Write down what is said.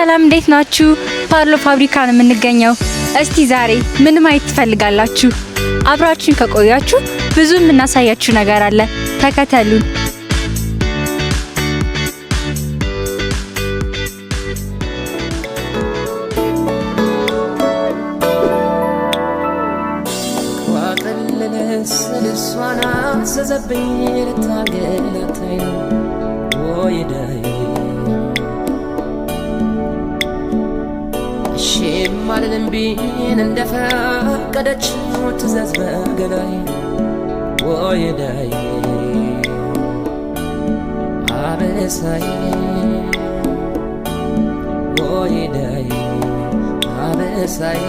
ሰላም፣ እንዴት ናችሁ? ፓርሎ ፋብሪካ ነው የምንገኘው። እስቲ ዛሬ ምን ማየት ትፈልጋላችሁ? አብራችሁን ከቆያችሁ ብዙ የምናሳያችሁ ነገር አለ። ተከተሉን። ስልሷን አዘዘብኝ ልታገላታይ ወይዳይ እሺም አልልም ቢን እንደፈቀደች ትዘዝ በገላይ ወይዳይ አበሳይ ወይዳይ አበሳይ።